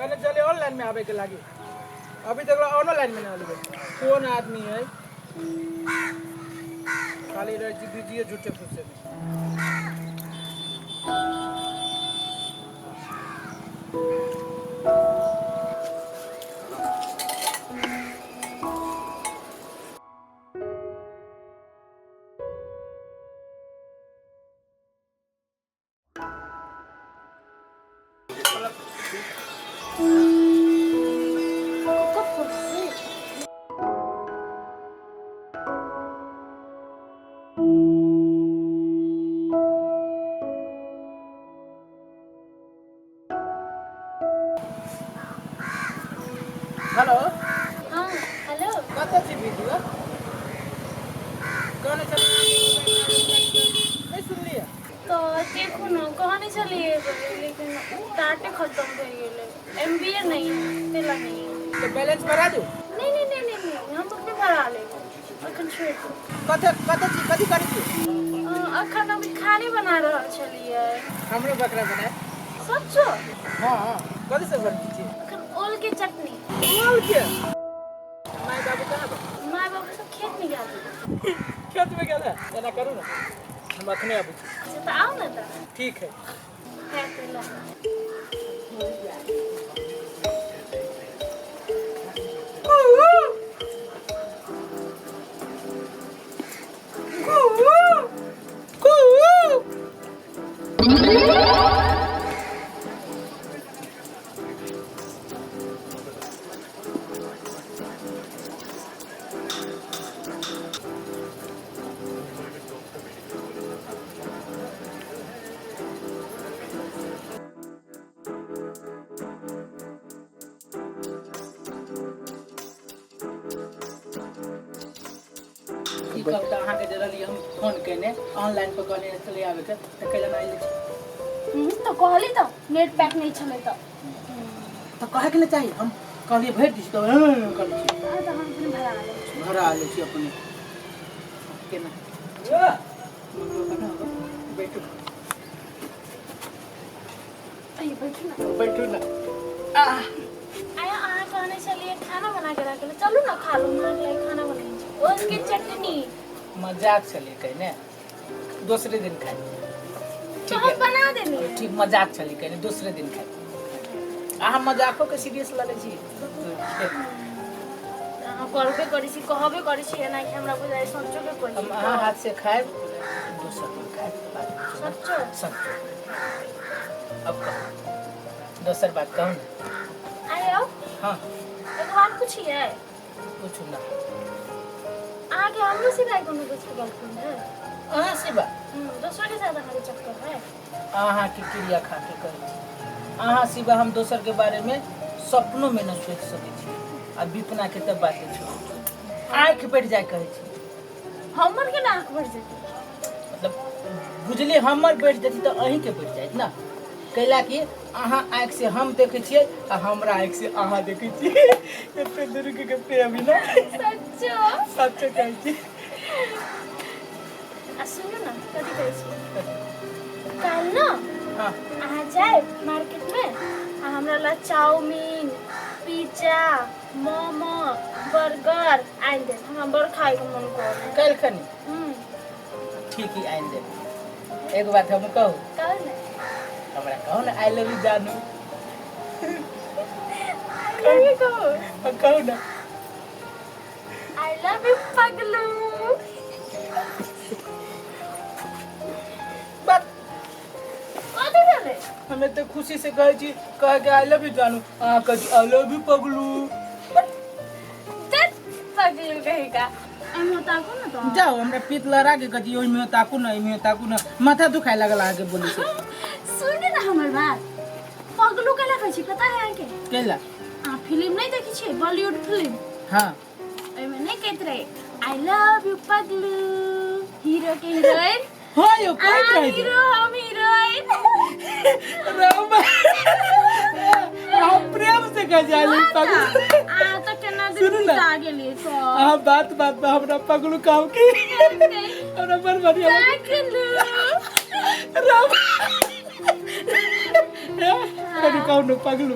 कहने चले ऑनलाइन में आवे के लागी, अभी तक ऑनलाइन में ना आलू। कौन आदमी है खाली रह छी बिजी झूठे फूसे में। हेलो। हाँ, हेलो। कतऽ छी वीडियो कहने छलियै नहि सुनलियै? तऽ देखू ने, कहने छलियै लेकिन डाटे खत्म भए गेलै, एम बी ए नहीं है, तेला नहीं है। तऽ बैलेंस बढ़ा दू? नहीं नहीं नहीं नहीं नहीं, हम अपने भरा लेब, अखन छोड़ि दू। कतऽ कतऽ छी, कथी करै छी? अखन हम खाने बना रहल छलियै। हमरो बकरा बनाए। सच्चो? हाँ हाँ, कथी सब बनबै छी? अखन ओल के चटनी। ओल के? माय बाबू कहाँ बा? माय बाबू सब खेत में गेल। खेत में गेल है? एना करू ने, हम अखने आबै छी। अच्छा तऽ आउ ने तऽ। ठीक है। है तऽ ला। की कहब तऽ अहाँके जे रहलियै हम फोन केने ऑनलाइन पर कहने चले आबैके, तऽ कैला नहि आयल छी? तऽ कहली तऽ नेट पैक नहि छलै तऽ। तऽ कहैके नहि चाही, हम कहलियै भरि दै छी तऽ हँ करै छी। तऽ हम अपने भरा लै छी। भरा लै छी अपने केना। बैठू। बैठू ना। बैठू ना। आया अहाँ कहने छलियै खाना बना के राखै लए, चलू ने खा लू, अहाँके लागि खाना बनेने छी ओलके चटनी। मजाक छलियै कहने, दोसरे दिन खाइ। तो हम बना देली। ठीक, मजाक छलियै कहने, दोसरे दिन खाइ। अहाँ मजाको के सीरियस लऽ लै छी। अहाँ करबे करै छी, कहबे करै छी एना कि हमरा बुझाइ सच्चो के कहै हम छी। अहाँ हाथ से खायब, दोसर दिन खायब। सच्चो? सच्चो। अब कहू, दोसर बात कहू ने। आयो। हाँ। एगो बात पूछिए? पूछू ना। अहाँके हमरो सिवाय कोनो दोसर गर्लफ्रेंड है? अहाँ सिवा? दोसर के साथ अहाँके चक्कर है? अहाँके क्रिया खा के कहै छी, अहाँ सिवा हम दोसर के बारे में सपनो में न सोचि सकै छी। आ विपना के तऽ बाते छोड़ू, आँखि बढ़ि जाय कहै छी। हमर के ना आँखि बढ़ि जेतै? मतलब बुझलियै, हमर बढ़ि जेतै तऽ अहीँके बढ़ि जायत ना, कैला कि अहाँ आँखि से हम देखै छियै आ हमरा आँखि से अहाँ देखै छियै। एते दूर के प्रेम ना। सच्चो? सच्चो कहै छी। आ सुनू ने, कथी कहै छी, काल्हि ने हाँ। अहाँ जायब मार्केट में आ हमरा ला चाउमीन, पिज्जा, मोमो, बर्गर आनि देब, हमरा बड़ खायके मन कर। काल्हि खनी? ठीक है, आनि देब। एगो बात हम कहू? कहू ने। हमरा कहू ने I love you जानू। I love you कहू? हाँ, कहू ना। I love you पगलू। बात कथी भेलै? हम एते खुशी से कहै छी, कहे के I love you जानू, अहाँ कहै छी I love you पगलू। दत पगलू कहेगा। एहिमे ताकू ने तऽ। जाओ, हमरा पीत लड़ा के कहै छी ओहिमे ताकू ने, एहिमे ताकू ने, माथा दुखाय लागल अहाँके बोली से। सुनू ने हमर बात, पगलू केला कहै छी पता है अहाँके? केला? अहाँ फिल्म नहि देखै छियै, बॉलीवुड फिल्म? हाँ। ओहिमे नहि कहैत रहै I love you पगलू, हीरो के हीरोइन? हाँ यौ, कहैत अहाँ रहै। हीरो, हम हीरोइन। राम, अहाँ प्रेम से कहै छी I love you पगलू। अहाँ तऽ केना दिन सुनू ने। बिता गेलियै तऽ। अहाँ बात बात में हमरा पगलू कहू की हमरा बड़ बढ़िया लागल। पगलू। राम, कनी कहू ने पगलू।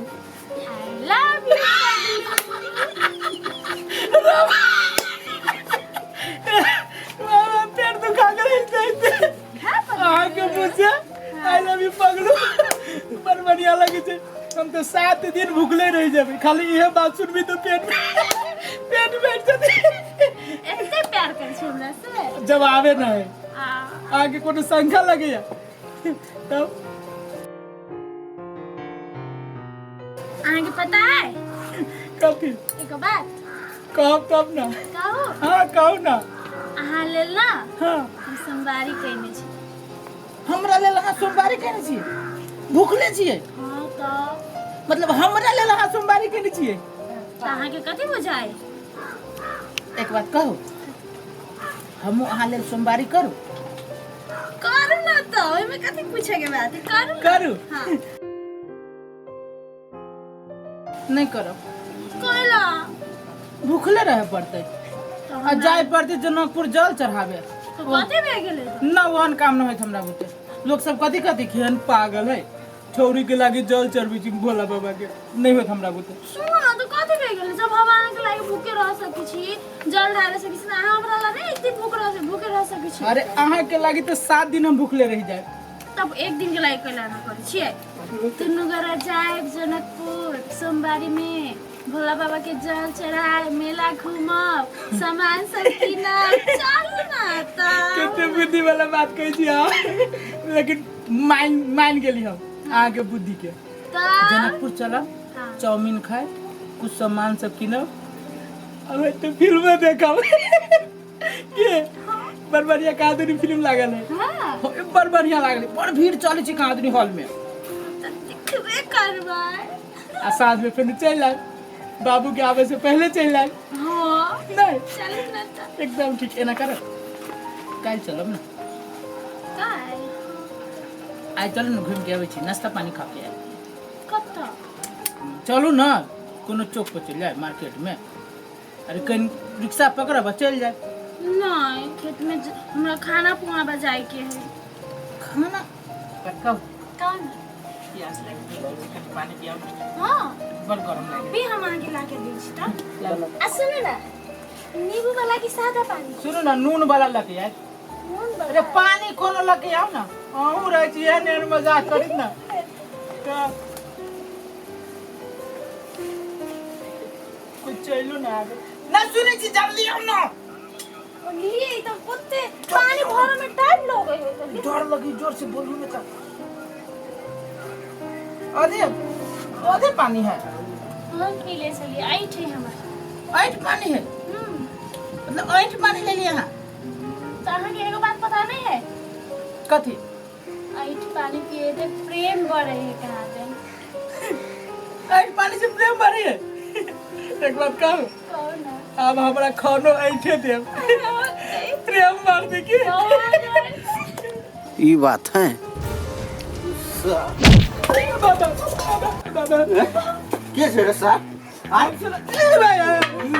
लव you बाबा, पेट दुखा गेल ऐसे ऐसे। अहाँके मुँह से I love you पगलू बड़ बढ़िया लगे छै। हम तो 7 दिन भूखले रह जेबै, खाली इहे बात सुनबी तो पेट पेट बैठ जेतै। एते प्यार करै छी हमरा से? जवाबे नहीं। आ अहाँके कोनो शंका लगैया तब? अहाँके पता है? कथी? एगो बात। कहब तब ना। कहू? हाँ, कहू ना। अहाँ लेल ना हम सोमवारी कयने छी। हमरा लेल अहाँ सोमवारी केने छियै? भूखले छियै? हाँ तऽ। मतलब हमरा लेल अहाँ सोमवारी केने छियै? तऽ अहाँके कथी बुझाइ? एक बात कहू, हमहूँ अहाँ लेल सोमवारी करू? करू ना तऽ, ओहिमे कथी पूछे के बात है? करू ना। करू? हाँ। नहि करब। कैला? भूखले रहे पड़तै। तऽ आ हमरा जाय पड़तै जनकपुर जल चढ़ावे। तऽ कथी भए गेलै तऽ? ना, ओहन काम न होइत हमरा बुते। लोक सब कथी कथी खेहन पागल है, छौरी के लागी जल चढ़बै छी भोला बाबा के। नहीं होइत हमरा बुते। सुनू ना, तऽ कथी भए गेलै? जब हम अहाँके लागि भूखे रह सकै छी, जल ढारे सकै छी, तऽ अहाँ हमरा ला नहि एक दिन भूखे रह सकै छी? अरे, अहाँ के लागी तऽ 7 दिन हम भूखले रह जाए। तब एक दिन के लागि कैला ना करै छियै? दुनू गोरा जायब जनकपुर सोमवारी में, भोला बाबा के जल चढ़ाए, मेला घूमब, सामान सब कीनब। चलू ना तऽ। कते बुद्धि वाला बात कहै छी अहाँ, लेकिन मान मान गेली हम अहाँके बुद्धि के। तऽ जनकपुर चलब। हाँ। चाउमीन खाए, कुछ सामान सब किनब, अब तो फिल्म देखब के बड़ बढ़िया कहाँ फिल्म लागल है। बड़ बढ़िया लागल, बड़ भीड़ चलै छै कहाँ हॉल में। तऽ देखबे करबै। आ साँझ में फिर चलि आयब, बाबू के आवे से पहले चलि आयब। हाँ। नहीं। चलू ना तऽ। एकदम ठीक। एना करब, काल्हि चलब ने। काल्हि? आइ चलू ने, घूमि के अबै छी, नाश्ता पानी खा के आयब। कतऽ? चलू ने, कोनो चौक पर चलि जाय, मार्केट में। अरे, कनि रिक्शा पकड़ब आ चलि जाय। नहीं, खेत में हमरा खाना पुआबा जाए के है। खाना पर कब? कौन? प्यास लागि गेल छै, कनि पानी पियाउ ने। हाँ। बड़ गरम लागि भी हम अहाँके ला के दै छी तऽ। गेल। आ सुनू ना, नींबू वाला की सादा पानी? सुनू ने, नून वाला लऽ के आयब। नून अरे, वाला। पानी कोनो लऽ के आउ ने। अहूँ रहै छी एहन एहन मजाक करैत ने तऽ कोइ चलू ने आगे ना। सुनै छी, जल्दी आउ ने। लिए ई तऽ ओते पानी भरे में टाइम लगे है तऽ। डर लगी, जोर से बोलू ने तऽ। आधे आधे पानी है। हम पी ले चलिए, ऐठ है हमर। ऐठ पानी है? मतलब ऐठ पानी ले लिया अहाँ? तऽ अहाँके एगो बात पता नहीं है? कथी? ऐठ पानी पिए ते प्रेम बढ़े है कहाँ पे। ऐठ पानी से प्रेम बढ़े है? एक बात कहू? कहो ना। अब हमरा खानो ऐठे देब, प्रेम बढ़ दे की। ई बात है। बाबा, बाबा, बाबा। के छै रे सर? आइ सुन ए भाई, सुन।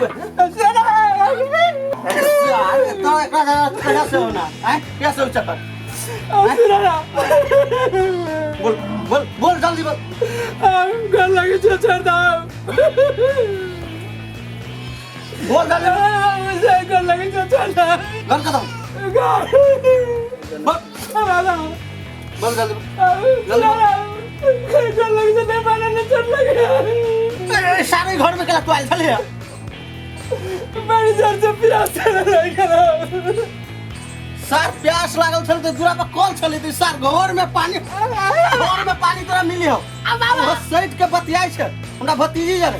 सर, तो एकरा केना से होना आय, कैसे हो चक्कर? सुन ना। बोल, बोल, बोल, जल्दी बोल। गोर लगे छै, छोड़ दो। बोल, जल्दी बोल। गोर लगे छै, छोड़ दो। घर खत्म। बोल। बाबा। बोल, जल्दी बोल। गोर लगे छै, नहीं माने नहीं, छोड़ लगे। ए, सारे घर में केला तू आयल छले? बड़ी जोर से प्यास लग। सर, प्यास लागल छल त दूरा पर कल छले त सर, घर में पानी, घर में पानी तोरा मिली हो? ओ सैट के बतियाइ छै हमरा भतीजी जरे।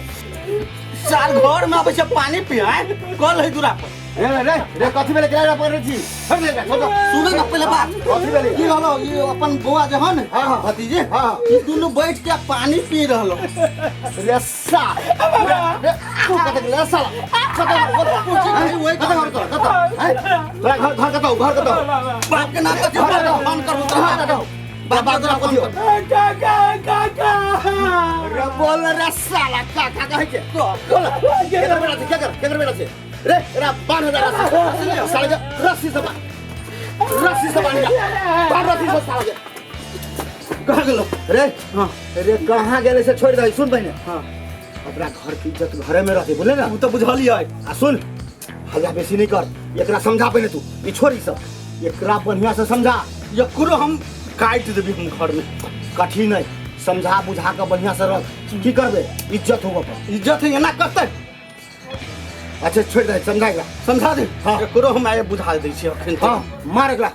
सर, घर में आबै छै पानी पी आय, कल है दूरा पर। रे रे रे, कथी भेलै? केना पकड़ै छी? छोड़ दे एकरा, छोड़ दे। सुन न पहिले बात। कथी भेलै? की रहलो, ई अपन बौआ जे हन हाँ, हाँ। भतीजे, हाँ। ई दुनू बैठ के पानी पी रहलो। रे सा रे, तू कतऽ गेलै साला? कतऽ कतऽ पूछी नहीं वही। कतऽ घर तोरा? कतऽ हैं? तोरा घर, घर कतऽ? घर कतऽ? बाप के नाम कथी? फोन करू तोरा घर कतऽ? बाप के तोरा फोन करू। काका, काका। रे बोल रे साला, काका कहै छै? बोल, केकर बेटा छै? केकर केकर बेटा छै रे? एकरा बान्ह दे रस्सी साला के, रस्सी से बान्ह, रस्सी से बान्ह जा, बान्ह रस्सी से साला के। कहाँ गेलो रे? हाँ। रे, कहाँ गेलै से छोड़ि दही। सुन पहिने। हाँ। अपना घर के इज्जत घरे में रहते बोले ना। उ तऽ बुझलियै। आ सुन, हल्ला बेसी नहीं कर, एकरा समझा पहले तू, ई छोड़ ई सब, एकरा बढ़िया से समझा। एकरो हम काटि देबी हम घर में। कठिन है, समझा बुझा के बढ़िया से रख। की करबे, इज्जत होगा पर। इज्जत है एना करतै। अच्छा छोड़ दे, समझा एकरा। समझा दे। हाँ। एकरो हम आइ बुझा दै छियै अखन। हाँ, मार एकरा।